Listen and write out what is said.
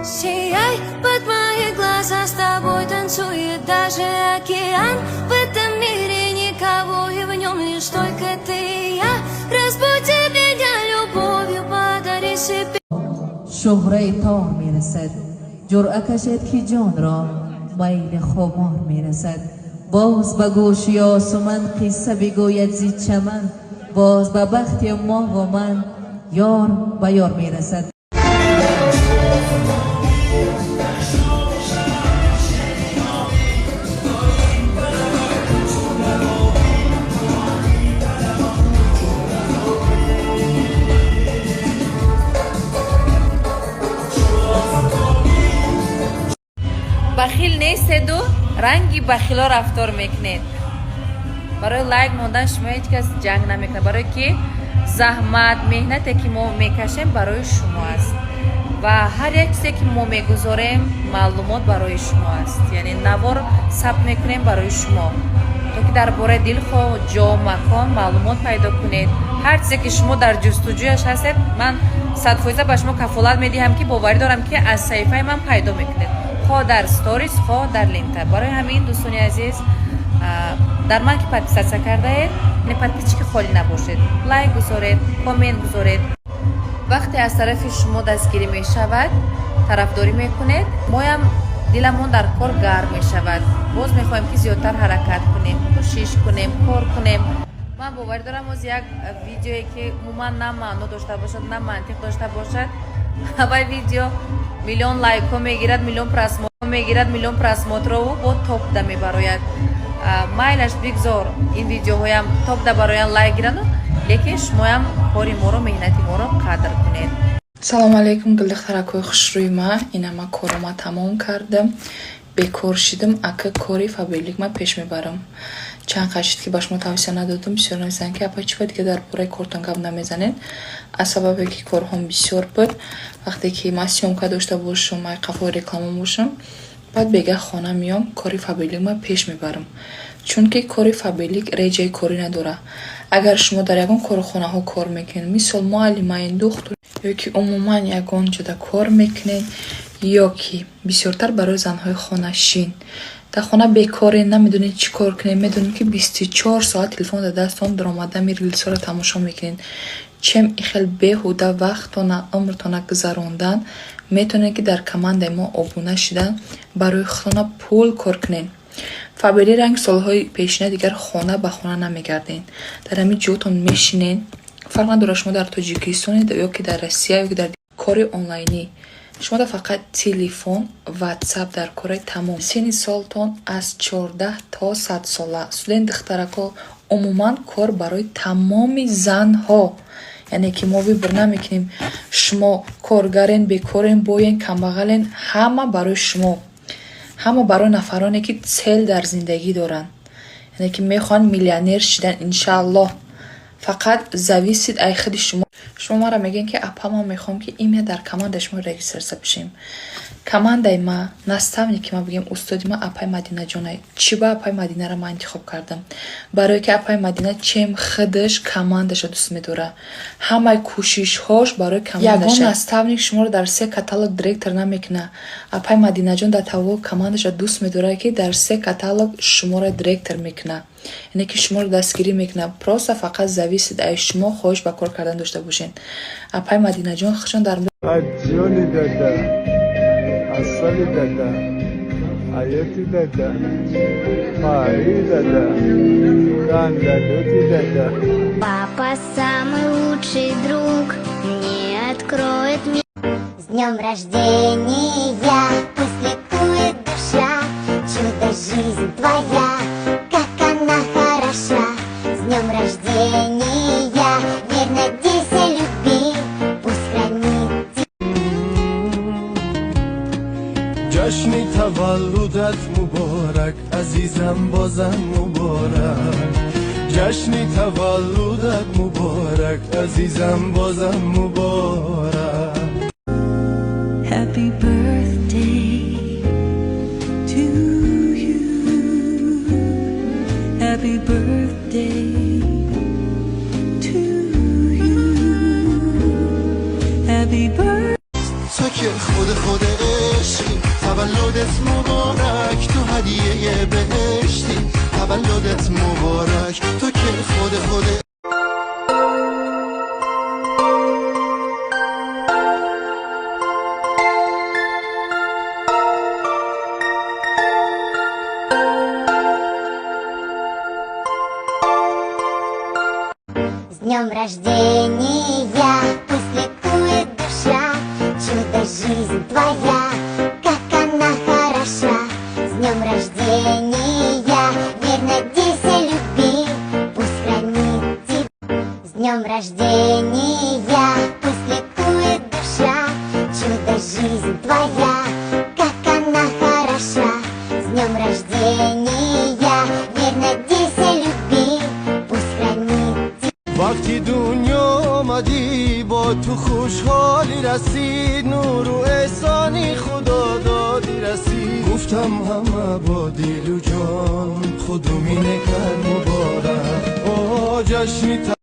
Сияй под мои глаза, с тобой танцует даже океан. В этом мире никого, и в нем лишь только ты и я. Разбуди меня любовью, подари себе. Шӯҳраи тор мерасад, ҷуръа кашед, ки ҷонро майли хумор мерасад. Боз ба гӯши Ёсуман қисса бигӯяд зи чаман, боз ба бахти мову ман ёр ба ёр мерасад. Бахил нестеду ранги бахило рафтор мекунед. Барои лайк мондан шумо ҳеҷ кас ҷанг намекунад, барое ки заҳмат, меҳнате, ки мо мекашем, барои шумо аст ва ҳар як чизе, ки мо мегузорем, маълумот барои шумо аст. Яъне навор сабт мекунем барои шумо, то ки дар бораи дилхоҳ ҷо, макон маълумот пайдо кунед. Ҳар чизе, ки шумо дар ҷустуҷӯяш ҳастед, ман 100% ба шумо кафолат медиҳам, ки боварӣ дорам, ки аз саҳифаи ман пайдо мекунед, хоҳ дар сторис, хоҳ дар лента. Барои ҳамин, дӯстони азиз, дар ман ки подписаться кардаед, не подписчики холӣ набошед, лайк гузоред, коммент гузоред. Вақте аз тарафи шумо дастгирӣ мешавад, тарафдорӣ мекунед, моям диламон дар кор гарм мешавад. Боз мехоҳем, ки зиёдтар ҳаракат кунем, кӯшиш кунем, кор кунем. Ман боварӣ дорам, оз як видеое, ки умуман на маъно дошта бошад, на мантиқ дошта бошад, вай видео миллион лайкҳо мегирад, миллион просмотр мегирад, миллион просмотрову бо топда мебарояд. Майлаш, бигзор ин видеоҳоям топда бароянд, лайк гирану, лекин шумоям кори моро, меҳнати моро қадр кунед. Салому алейкум, гулдухтаракҳои хушрӯи ма. Ина ма корома тамом кардам, бекор шидам. Ака, кори Фаберлик ма пеш мебарам. Чанд қад шид, ки ба шумо тавсия надодам. Бисёр нависанд, ки апа, чӣ ба дига дар бораи кортон гап намезанед? Аз сабабе ки корҳом бисёр буд. Вақте ки ман съёмка дошта бошам, ай қафои реклама бошам, баъд бега хона меом, кори Фаберлик ма пеш мебарам, чунки кори Фаберлик реҷаи корӣ надорад. Агар шумо дар ягон корхонаҳо кор мекунед, мисол муаллимаин, духтур ё ки умуман ягон ҷода кор мекунед, ё ки бисёртар барои занҳои хонашин, дар хона бекорен, намедонед чӣ кор кунед, медонед, ки 24 соат телефон дар дасттон, даромада рилсҳоро тамошо мекунед, чем и хел беҳуда вақтона, умртона гузарондан, метавонед, ки дар командаи мо обуна шидан, барои худтона пул кор кунед. Фаберлик ранги солҳои пешина дигар хона ба хона намегардед, дар ҳамин ҷотон мешинед. Фарқ надорад, шумо дар Тоҷикистонед ё ки дар Россия, ё ки дар кори онлайнӣ. Шумо да фақат телефон, Ватсап дар кораи, тамом. Синни солтон аз 14 то 100 сола, студент, духтарако, умуман кор барои тамоми занҳо. Яъне ки мо выбор намекунем: шумо коргарен, бекорен, боен, камбағален, ҳама барои шумо, ҳама барои нафароне, ки цель дар зиндагӣ доранд, яъне ки мехоҳанд миллионер шидан. Иншааллоҳ, фақат зависит ай худи шумо. Шумо маро мегӯед, ки апа, ман мехоҳам, ки имя дар командаи шумо регистрация бишем. Командаи ма, наставники ма, бигем, устоди ма апаи Мадинаҷонай. Чӣ ба апаи Мадинаро ман интихоб кардам? Барое ки апаи Мадина чем худаш командаша дӯст медорад, ҳамаи кӯшишҳош барои командаша. Ягон наставник шуморо дар се каталог директор намекунад. Апаи Мадинаҷон дар тавво командаша дӯст медорад, ки дар се каталог шуморо директор мекунад, яъне ки шуморо дастгирӣ мекунад. Просто фақат зависит ай шумо, хоҳиш ба кор кардан дошта бошед. Апаи Мадинаҷон худшон дар Ҷони дада, асали дада, ҳаёти дада, пари дада, кандалоти дада. Папа самый лучший друг, мне откроет мир. С днем рождения, пусть ликует душа, чудо жизнь твоя, как она хороша. С днем рождения, верь, надейся, люби, пусть хранит Ҷашни таваллудат муборак, азизам, бозам муборак. Ҷашни таваллудат муборак, азизам, бозам муборак. Happy birthday to you. Happy birthday to you. Happy birthday. تو که خود خود عشقی، تولدت مبارک تو هدیه بهشتی، تولدت مبارک تو که خود خود. С днем рождения, пусть ликует душа, чудо жизнь твоя, как она хороша. С днем рождения, верь, надейся, люби, пусть хранит тебя. С днем рождения, пусть ликует душа, чудо жизнь твоя, как она хороша. С днем рождения, верь, надейся, люби, пусть хранит тебя. وقتی دنیا آمدی با تو خوشحالی رسید، نور و احسانی خدا دادی رسید. گفتم همه با دل و جان خودو می نکرد مبارک، آه جشنی.